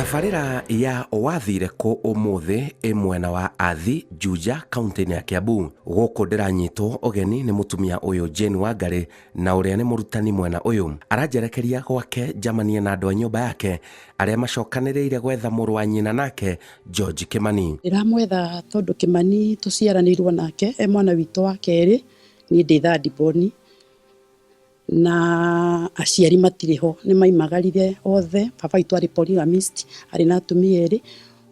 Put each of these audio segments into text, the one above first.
Tabarĩra ya wathire kũ ũmũthĩ ĩ mwena wa Athi, Juja, kaunti-inĩ ya Kiambu. Gũkũ ndĩranyitwo ũgeni nĩ mũtumia ũyũ Jane Wangari na ũrĩa nĩ mũrutani mwena ũyũ. Aranjerekeria gwake njamanie na andũ a nyũmba yake arĩa macokanĩrĩire gwetha mũrũ wa nyina nake George Kimani. Ndĩramwetha tondũ Kimani tũciaranĩirwo nake e mwana witũ wa kerĩ, niĩ ndĩ third born na aciari matirĩ ho nĩ maimagarire othe. Baba witũ arĩ polygamist, arĩ na atumia erĩ,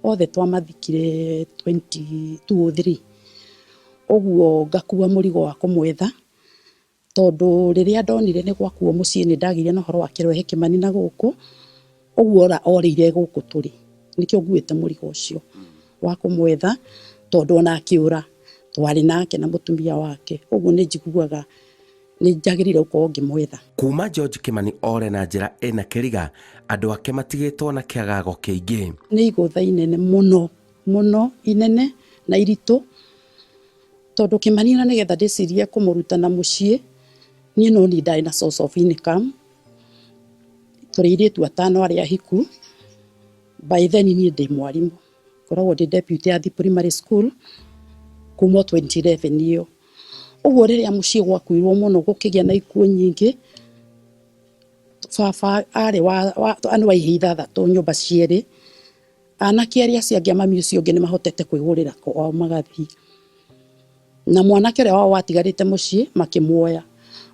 othe twamathikire 2003. Ũguo ngakua mũrigo wa kũmwetha tondũ rĩrĩa ndonire nĩ gwakuo mũciĩ nĩ ndagĩire na ũhoro wa kĩrehe Kĩmani na gũkũ, ũguo ora orĩire gũkũ tũrĩ. Nĩkĩo nguĩte mũrigo ũcio wa kũmwetha tondũ ona akĩũra twarĩ nake na mũtumia wake. Ũguo nĩ njiguaga nĩ njagĩrĩire gũkorwo ngĩmwetha. Kuma George Kimani ore na njĩra ĩna kĩriga, andũ ake matigĩtwo na kĩagago kĩingĩ. Nĩ igũtha inene mũno mũno inene na iritũ tondũ Kimani ona nĩgetha ndĩcirie kũmũruta na mũciĩ, niĩ no niĩ ndarĩ na source of income. Tũrĩ airĩtu atano arĩa ahiku, by then niĩ ndĩ mwarimũ, ngoragwo ndĩ deputy Athi Primary School kuma 2011 ĩyo. Ũguo rĩrĩa mũciĩ gwakuirwo mũno gũkĩgĩa na ikuũ nyingĩ, baba arĩ wa nĩ wa ihĩĩ ithathatũ nyũmba cierĩ, anake arĩa acio angĩ a mami ũcio ũngĩ nĩ mahotete kwĩgũrĩra kwao magathiĩ. Na mwanake ũrĩa wao watigarĩte mũciĩ makĩmuoya.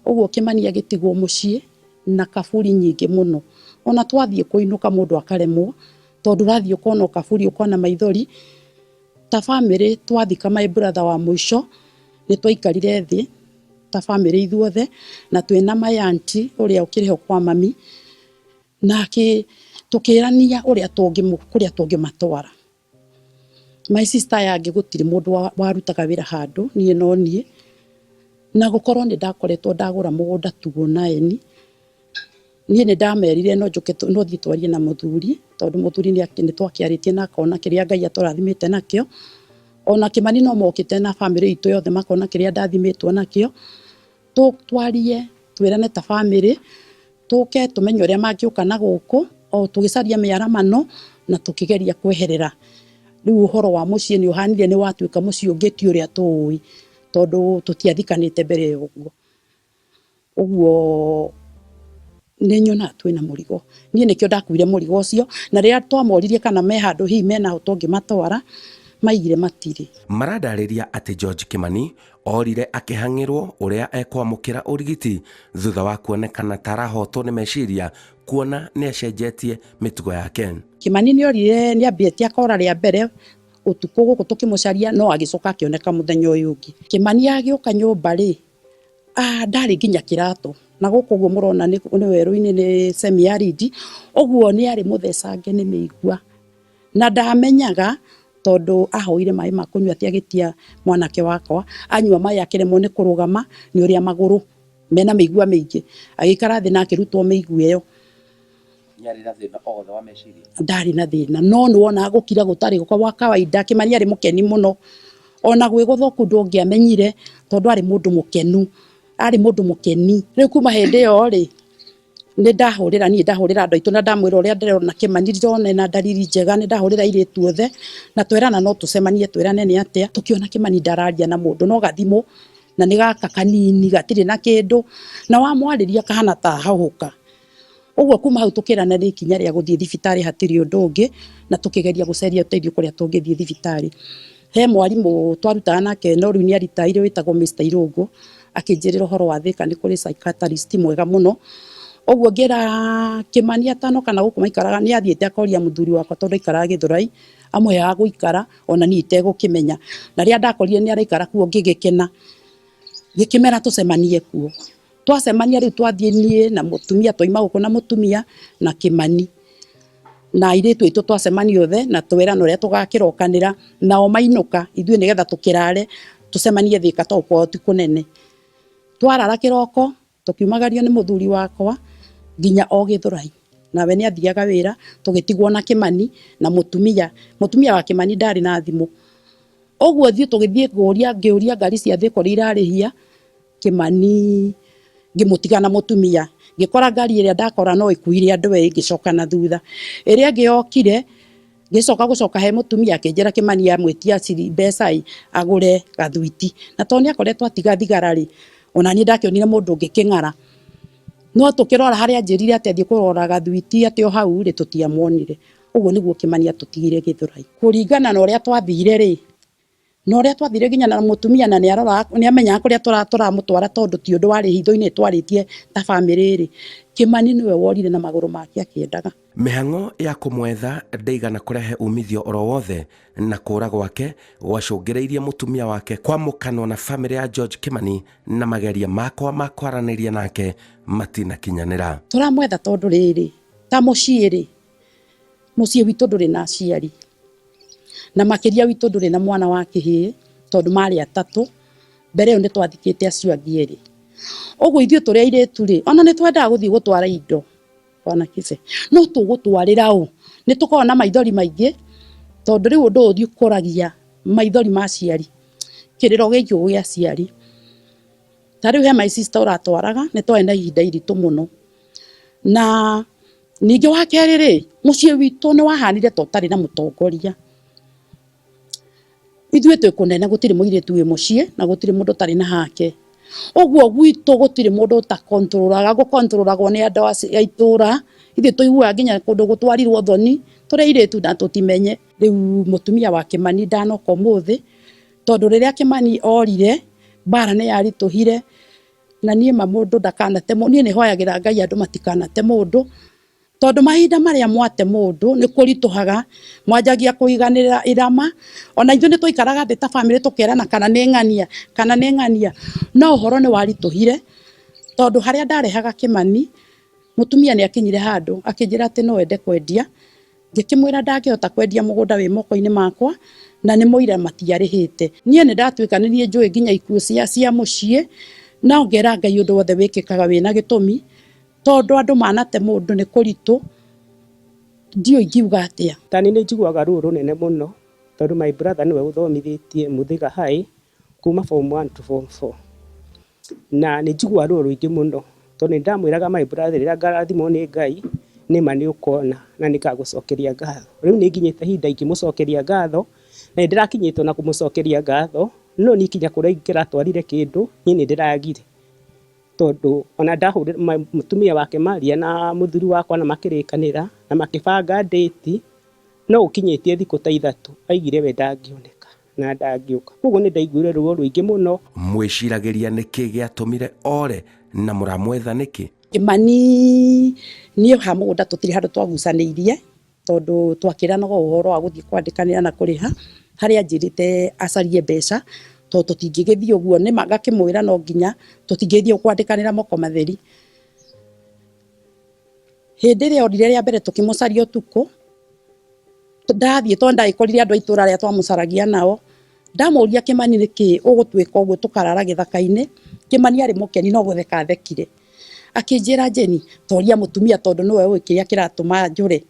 Ũguo Kĩmani agĩtigwo mũciĩ na kaburi nyingĩ mũno. Ona twathiĩ kũinũka mũndũ akaremwo tondũ ũrathiĩ ũkona o kaburi ũkona maithori. Ta bamĩrĩ twathika my brother wa mũico nĩ twaikarire thĩ ta bamĩrĩ ithuothe na twĩna my auntie ũrĩa ũkĩrĩ ho kwa mami na tũkĩrania ũrĩa kũrĩa tũngĩmatwara. My sister aya angĩ gũtirĩ mũndũ warutaga wĩra handũ, niĩ no niĩ. Na gũkorwo nĩ ndakoretwo ndagũra mũgũnda 2009, niĩ nĩ ndamerire no njũke no thiĩ twarie na mũthuri tondũ mũthuri nĩ twakĩarĩtie na akona kĩrĩa Ngai atũrathimĩte nakĩo. Ona Kĩmani no mokĩte na bamĩrĩ itũ yothe makona kĩrĩa ndathimĩtwo nakĩo. Twarie twĩrane ta bamĩrĩ, tũke tũmenye ũrĩa mangĩũka na gũkũ o tũgĩcaria mĩaramano na tũkĩgeria kweherera. Rĩu ũhoro wa mũciĩ nĩ ũhanire nĩ watuĩka mũciĩ ũngĩ ti ũrĩa tũĩ tondũ tũtiathikanĩte mbere ya ũguo. Ũguo nĩ nyonaga twĩna mũrigo. Niĩ nĩkĩo ndakuire mũrigo ũcio na rĩrĩa twamoririe kana me handũ hihi mena ho tũngĩmatwara, maigire matirĩ. Marandarĩria atĩ George Kimani orire akĩhang'ĩrwo ũrĩa ekwamũkĩra ũrigiti thutha wa kuonekana ta arahotwo nĩ meciria kuona nĩ acenjetie mĩtugo yake. Kimani nĩ orire nĩ ambĩtie akora rĩa mbere ũtukũ gũkũ tũkĩmũcaria no agĩcoka akĩoneka mũthenya ũyũ ũngĩ. Kimani agĩũka nyũmba rĩ, ndarĩ nginya kĩratũ na gũkũ ũguo mũrona nĩ werũ-inĩ nĩ semi arid, ũguo nĩ arĩ mũthecange nĩ mĩigua na ndamenyaga tondũ ahoire maĩ ma kũnyua atĩ agĩtia mwanake wakwa, anyua maĩ akĩremwo nĩ kũrũgama nĩ ũrĩa magũrũ mena mĩigua mĩingĩ, agĩikara thĩ na akĩrutwo mĩigua ĩyo. Nĩarĩ na thĩna o wothe wa meciria? Ndarĩ na thĩna no nĩ wonaga gũkira gũtarĩ gwa kawaida. Kĩmani arĩ mũkeni mũno ona gwĩ gũthũku ndũngĩamenyire tondũ arĩ mũndũ mũkenu, arĩ mũndũ mũkeni. Rĩu kuma hĩndĩ ĩyo rĩ, nĩ ndahũrĩra niĩ ndahũrĩra andũ aitũ na ndamwĩra ũrĩa ndĩrona Kĩmani ndirona ena ndariri njega, nĩ ndahũrĩra airĩtu othe na twerana no tũcemanie twĩrane nĩ atĩa. Tũkĩona Kĩmani ndararia na mũndũ no gathimũ na nĩ gaka kanini gatirĩ na kĩndũ na wamwarĩria kahana ta ahahũka. Ũguo kuma hau tũkĩrana nĩ ikinya rĩa gũthiĩ thibitarĩ hatirĩ ũndũ ũngĩ na tũkĩgeria gũcaria ũteithio kũrĩa tũngĩthiĩ thibitarĩ. He mwarimũ twarutaga nake no rĩu nĩ aritaire wĩtagwo Mr Irũngũ akĩnjĩrĩra ũhoro wa Thĩka nĩ kũrĩ psychiatrist mwega mũno. Ũguo ngĩra Kĩmani atanoka na gũkũ maikaraga nĩ athiĩte akoria mũthuri wakwa tondũ aikaraga Gĩthũrai amũhe ha gũikara ona niĩ itegũkĩmenya. Na rĩrĩa ndakorire nĩ araikara kuo ngĩgĩkena, ngĩkĩmera tũcemanie kuo. Twacemania rĩu twathiĩ niĩ na mũtumia twaima gũkũ na mũtumia na Kĩmani na airĩtu aitũ twacemania othe na twerana ũrĩa tũgakĩrokanĩra nao mainũka ithuĩ nĩgetha tũkĩrare tũcemanie Thĩka tondũ kwao ti kũnene. Twarara kĩroko tũkiumagario nĩ mũthuri wakwa nginya o Gĩthũrai nawe nĩ athiaga wĩra tũgĩtigwo na Kĩmani na mũtumia. Mũtumia wa Kĩmani ndarĩ na thimũ ũguo ithuĩ tũgĩthiĩ kũria ngĩũria ngari cia Thĩka ũrĩa irarĩhia Kĩmani ngĩmũtiga na mũtumia. Ngĩkora ngari ĩrĩa ndakora no ĩkuire andũ erĩ, ngĩcoka na thutha. Ĩrĩa ĩngĩ yokire, ngĩcoka gũcoka he mũtumia akĩnjĩra Kĩmani amwĩtia mbeca ĩ agũre gathwiti. Na tondũ nĩ akoretwo atiga thigara rĩ, ona niĩ ndakĩonire mũndũ ũngĩ kĩng'ara. No tũkĩrora harĩa anjĩrire atĩ athiĩ kũrora gathwiti atĩ o hau rĩ, tũtiamuonire. Ũguo nĩguo Kĩmani atũtigire Gĩthũrai. Kũringana na ũrĩa twathire rĩ, na ũrĩa twathire nginya na mũtumia na nĩaroraga nĩamenyaga kũrĩa tũramũtwara tondũ ti ũndũ warĩ hitho-inĩ twarĩtie ta bamĩrĩ rĩ, Kĩmani nĩwe worire na magũrũ make akĩendaga. Mĩhang'o ya kũmwetha ndĩigana kũrehe umithio oro wothe na kũra gwake gwacũngĩrĩirie mũtumia wake kwamũkanwo na bamĩrĩ ya George Kĩmani na mageria makwa ma kwaranĩria nake matinakinyanĩra. Tũramwetha tondũ rĩrĩ, ta mũciĩ rĩ, mũciĩ witũ ndũrĩ na aciari, na makĩria witũ ndũrĩ na mwana wa kĩhĩĩ tondũ marĩ atatũ, mbere ĩyo nĩ twathikĩte acio angĩ erĩ. Ũguo ithuĩ tũrĩ airĩtu rĩ, ona nĩ twendaga gũthiĩ gũtwara indo bwana Kibe, no tũgũtwarĩra ũ? Nĩ tũkoragwo na maithori maingĩ tondũ rĩu ũndũ ũyũ ũthiĩ maithori ma aciari, kĩrĩro gĩkĩ gĩa aciari. Ta rĩu he my sister ũratwaraga, nĩ twarĩ na ihinda iritũ mũno. Na ningĩ wa kerĩ rĩ, mũciĩ witũ nĩ wahanire ta ũtarĩ na mũtongoria. Ithuĩ twĩ kũnene gũtirĩ mũirĩtu wĩ mũciĩ na gũtirĩ mũndũ ũtarĩ na hake. Ũguo gwitũ gũtirĩ mũndũ ũtakontrolaga, gũkontrolagwo nĩ andũ a itũra. Ithuĩ tũiguaga nginya kũndũ gũtwarirwo thoni, tũrĩ airĩtu na tũtimenye. Rĩu mũtumia wa Kĩmani ndanoka ũmũthĩ, tondũ rĩrĩa Kĩmani orire, mbara nĩ yaritũhire, na niĩ ma mũndũ ndakanate mũndũ, niĩ nĩ hoyagĩra Ngai andũ matikanate mũndũ, tondũ mahinda marĩa mwate mũndũ nĩ kũritũhaga, mwanjagia kũiganĩra irama, ona ithuĩ nĩ twaikaraga thĩ ta bamĩrĩ tũkerana kana nĩ ng'ania, kana nĩ ng'ania, no ũhoro nĩ waritũhire, tondũ harĩa ndarehaga Kĩmani, mũtumia nĩ akinyire handũ akĩnjĩra atĩ no ende kwendia, ngĩkĩmwĩra ndangĩhota kwendia mũgũnda wĩ moko-inĩ makwa, na nĩ mũira matiarĩhĩte. Niĩ nĩ ndatuĩka nĩ niĩ njũĩ nginya ikuũ cia mũciĩ, no ngera Ngai ũndũ wothe wĩkĩkaga wĩna gĩtũmi, tondũ andũ manate mũndũ nĩ kũritũ, ndiũĩ ingiuga atĩa. Ta niĩ nĩ njiguaga ruo rũnene mũno tondũ my brother nĩwe ũthomithĩtie Muthiga High kuma form 1 to form 4, na nĩ njiguaga ruo rũingĩ mũno tondũ nĩ ndamwĩraga my brother rĩrĩa ngarathimwo nĩ Ngai nĩma nĩ ũkona na nĩ ngagũcokeria ngatho. Rĩu nĩ nginyĩte ihinda ingĩmũcokeria ngatho na nĩ ndĩrakinyĩte ona kũmũcokeria ngatho, no niĩ kinya kũrĩa ingĩratwarire kĩndũ niĩ nĩ ndĩragire, tondũ ona ndahũrĩra mũtumia wake maria na mũthuri wakwa na makĩrĩkanĩra na makĩbanga date, no ũkinyĩtie thikũ ta 3 aigire we ndangĩoneka na ndangĩũka. Koguo nĩ ndaiguire ruo rũingĩ mũno. Mwĩciragĩria nĩkĩ gĩatũmire ore na mũramwetha nĩkĩ? Kĩmani niĩ ha mũgũnda tũtirĩ handũ twagucanĩirie, tondũ twakĩranaga ũhoro wa gũthiĩ kwandĩkanĩra na kũrĩha, harĩa anjĩrĩte acarie mbeca, tondũ tũtingĩgĩthiĩ ũguo, nĩma ngakĩmwĩra no nginya tũtingĩthiĩ kwandĩkanĩra moko matheri. Hĩndĩ ĩrĩa orire rĩa mbere tũkĩmũcaria ũtukũ, ndathiĩ tondũ ndagĩkorire andũ a itũra rĩrĩa twamũcaragia nao, ndamũria Kĩmani nĩkĩ ũgũtwĩka ũguo tũkarara gĩthaka-inĩ, Kĩmani arĩ mũkeni no gũtheka athekire. Akĩnjĩra Jane, toria mũtumia tondũ nĩwe ũĩ kĩrĩa kĩratũma njũre.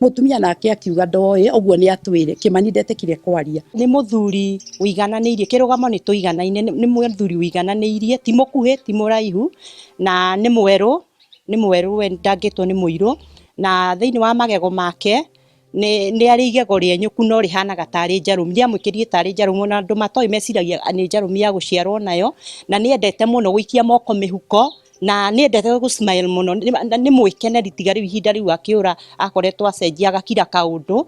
Mũtumia nake akiuga ndoĩ, ũguo nĩ atwĩre. Kĩmani ndetĩkire kwaria. Nĩ mũthuri ũigananĩirie, kĩrũgamo nĩ tũiganaine, nĩ mũthuri ũigananĩirie, ti mũkuhĩ, ti mũraihu, na nĩ mwerũ, nĩ mwerũ we ndangĩtwo nĩ mũirũ, na thĩinĩ wa magego make, nĩ arĩ igego rĩenyũku no rĩhanaga tarĩ njarũmi, rĩamwĩkĩrire tarĩ njarũmi, ona andũ matoĩ meciragia nĩ njarũmi ya gũciarwo nayo, na nĩ endete mũno gũikia moko mĩhuko, na nĩ endete gũ smile mũno, nĩ mwĩkeneri tiga rĩu ihinda rĩu akĩũra akoretwo acenjia agakira kaũndũ,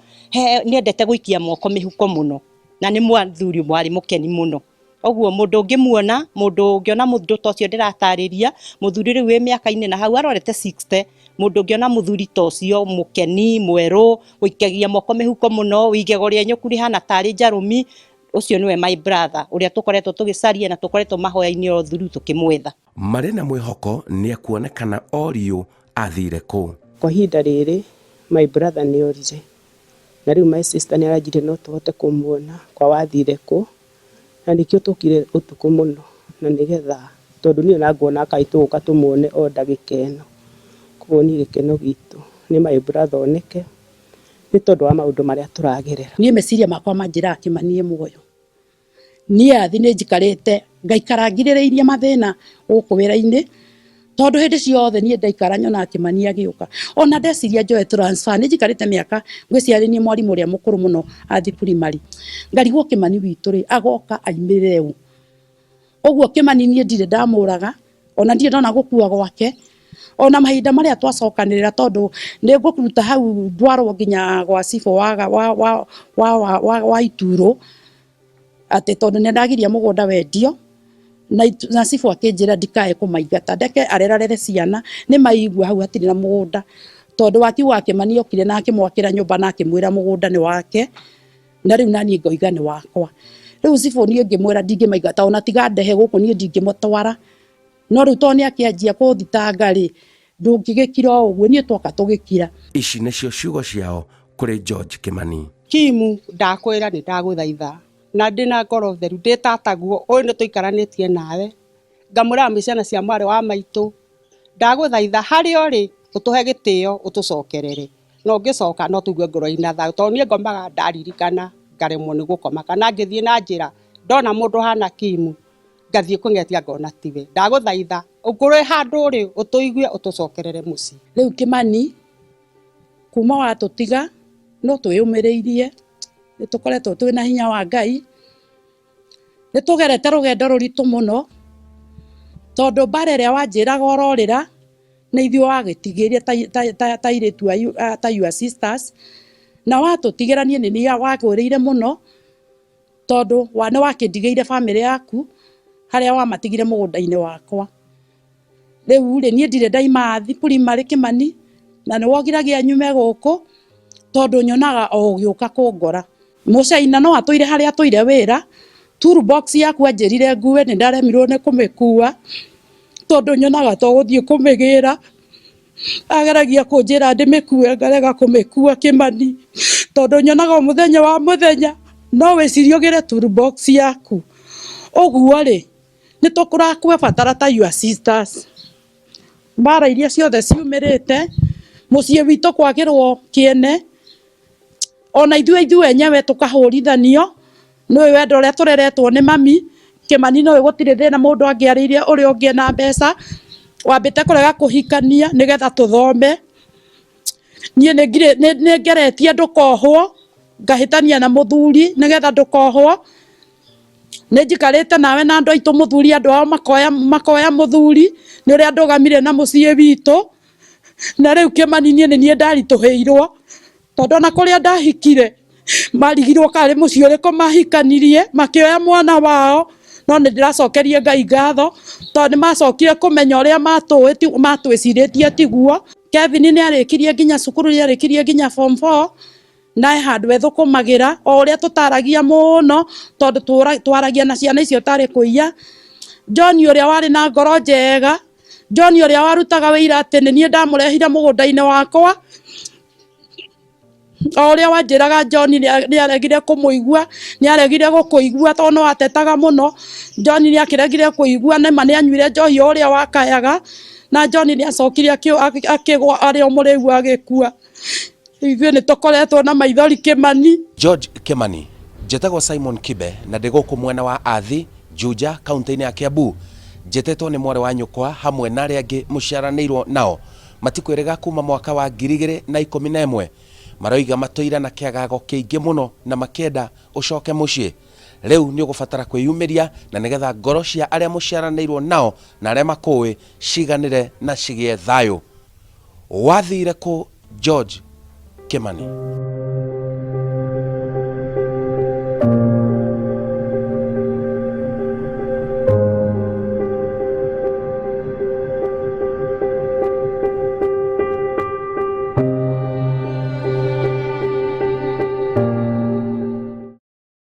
nĩ endete gũikia moko mĩhuko mũno, na nĩ mũthuri warĩ mũkeni mũno. Ũguo mũndũ ũngĩmuona, mũndũ ũngĩona mũndũ ta ũcio ndĩratarĩria, mũthuri rĩu wĩ mĩaka-inĩ na hau arorete 60, mũndũ ũngĩona mũthuri ta ũcio mũkeni, mwerũ, gũikagia moko mĩhuko mũno, igego rĩenyũku rĩhana tarĩ njarũmi, ũcio nĩwe my brother, ũrĩa tũkoretwo tũgĩcaria na tũkoretwo mahoya-inĩ o through tũkĩmwetha. Marĩ na mwĩhoko nĩ ekuonekana o riũ athire kũ. Kwa ihinda rĩrĩ my brother nĩ orire, na rĩu my sister nĩ aranjĩrire no tũhote kũmuona kwa wathire kũ, na nĩkĩo tũkire ũtukũ mũno, na nĩgetha tondũ niĩ ona nguona kaĩ tũgũka tũmuone o ndagĩka ĩno. Koguo niĩ gĩkeno gitũ nĩ my brother oneke nĩ tondũ wa maũndũ marĩa tũragerera. Niĩ meciria makwa manjĩraga Kĩmani e muoyo. Niĩ athi nĩ njikarĩte ngaikara ngirĩrĩirie mathĩna gũkũ wĩra-inĩ, Tondu hindi ciothe nie ndaikara nyonaga Kimani agiuka, ona ndeciria njoe transfer. Ni njikarite miaka ngwiciria ni mwarimu uria mukuru muno athi primary, ngarigwo Kimani witu ri agoka aimirire u uguo. Kimani nie ndirĩ ndamũraga, ona ndirĩ ndona gũkua gwake, ona mahinda marĩa twacokanĩrĩra, tondũ nĩ ngũruta hau ndwarwo nginya gwa cibũ wa Ituro, atĩ tondũ nĩ ndagiria mũgũnda wendio, na cibũ akĩnjĩra ndikae kũmaingata, ndeke arerarere ciana. Nĩ maigua hau hatirĩ na mũgũnda, tondũ wakiuga Kimani okire na akĩmwakĩra nyũmba na akĩmwĩra mũgũnda nĩ wake, na rĩu naniĩ ngoiga nĩ wakwa. Rĩu cibũ niĩ ngĩmwĩra ndingĩmaingata, ona tiga ndehe gũkũ niĩ ndingĩmũtwara. No rĩu tondũ nĩ akĩanjia kũthitanga rĩ, ndũngĩgĩkira o ũguo, niĩ twoka tũgĩkira. Ici nĩcio ciugo ciao kũrĩ George Kimani. Kimu, ndakwĩra nĩ ndagũthaitha na ndĩna ngoro theru, ndĩ tataguo ũyũ nĩ tũikaranĩtie nawe, ngamũrera mwĩ ciana cia mwarĩ wa maitũ. Ndagũthaitha harĩa ũrĩ ũtũhe gĩtĩo, ũtũcokerere, na ũngĩcoka no tũigue ngoro ina thayũ, tondũ niĩ ngomaga ndaririkana ngaremwo nĩ gũkoma, kana ngĩthiĩ na njĩra ndona mũndũ hana Kimu ngathiĩ kũng'etia ngona tiwe. Ndagũthaitha ũngũrĩ handũ ũrĩ ũtũigue, ũtũcokerere mũciĩ. Rĩu Kimani, kuma watũtiga no twĩyũmĩrĩirie, nĩ tũkoretwo twĩna hinya wa Ngai. Nĩ tũgerete rũgendo rũritũ mũno, tondũ mbara ĩrĩa wanjĩraga ũrorĩra nĩ ithuĩ wagĩtigĩrie ta airĩtu ta your sisters, na watũtigĩra niĩ nĩ niĩ wagũrĩire mũno, tondũ nĩ wakĩndigĩire bamĩrĩ yaku harĩa wamatigire mũgũnda-inĩ wakwa. Rĩu rĩ, niĩ ndirĩ ndaima thi primary, Kimani, na nĩ wogiragia nyume gũkũ, tondũ nyonaga o ũgĩũka kũngora. Mũcaina no atũire harĩa atũire wĩra. Toolbox yaku anjĩrire ngue, nĩ ndaremirwo nĩ kũmĩkua, tondũ nyonaga to gũthiĩ kũmĩgĩra. Ageragia kũnjĩra ndĩmĩkue, ngarega kũmĩkua, Kimani, tondũ nyonaga o mũthenya wa mũthenya no wĩcirie ũgĩre toolbox yaku. Ũguo rĩ, nĩ tũkũrakũbatara ta your sisters. Mbara iria ciothe ciumĩrĩte mũciĩ witũ, kwagĩrwo kĩene, ona ithuĩ enyewe tũkahũrithanio nĩ wendo ũrĩa tũreretwo nĩ mami. Kimani, no gũtirĩ thĩna mũndũ angĩarĩirie ũrĩa ũngĩ ena mbeca. Wambĩte kũrega kũhikania nĩgetha tũthome. Niĩ nĩ ngeretie ndũkohwo, ngahĩtania na mũthuri nĩgetha ndũkohwo. Nĩ njikarĩte nawe na andũ aitũ, mũthuri andũ ao makoya mũthuri nĩ ũrĩa ndũgamire na mũciĩ witũ. Na rĩu Kimani, niĩ nĩ niĩ ndaritũhĩirwo, tondũ ona kũrĩa ndahikire marigirwo karĩ mũciĩ ũrĩkũ mahikanirie, makĩoya mwana wao. No nĩ ndĩracokeria Ngai ngatho, tondũ nĩ macokire kũmenya ũrĩa matũĩ matwĩcirĩtie tiguo. Kevin nĩ arĩkirie nginya cukuru, nĩ arĩkirie nginya form 4, na he handũ ethũkũmagĩra, o ũrĩa tũtaragia mũno, tondũ twaragia na ciana icio tarĩ kũiya. John ũrĩa warĩ na ngoro njega, John ũrĩa warutaga wĩira atĩ nĩ niĩ ndamũrehire mũgũnda-inĩ wakwa, o ũrĩa wanjĩraga John nĩ aregire kũmũigua, nĩ aregire gũkũigua, tondũ no atetaga mũno. John nĩ akĩregire kũigua, nĩma nĩ anyuire njohi o ũrĩa wakayaga, na John nĩ acokire akĩgwa arĩ o mũrĩu, agĩkua. Ithuĩ nĩ tũkoretwo na maithori, Kimani. George Kimani, njĩtagwo Simon Kibe na ndĩ gũkũ mwena wa Athi, Juja, kaunti-inĩ ya Kiambu. Njĩtĩtwo nĩ mwarĩ wa nyũkwa hamwe na arĩa angĩ mũciaranĩirwo nao. Matikwĩrĩga kuma mwaka wa 2011, maroiga matũire na kĩagago kĩingĩ mũno na makĩenda ũcoke mũciĩ. Rĩu nĩ ũgũbatara kwĩyumĩria na nĩgetha ngoro cia arĩa mũciaranĩirwo nao na arĩa makũĩ ciganĩre na cigĩe thayũ. Wathire kũ, George Kimani?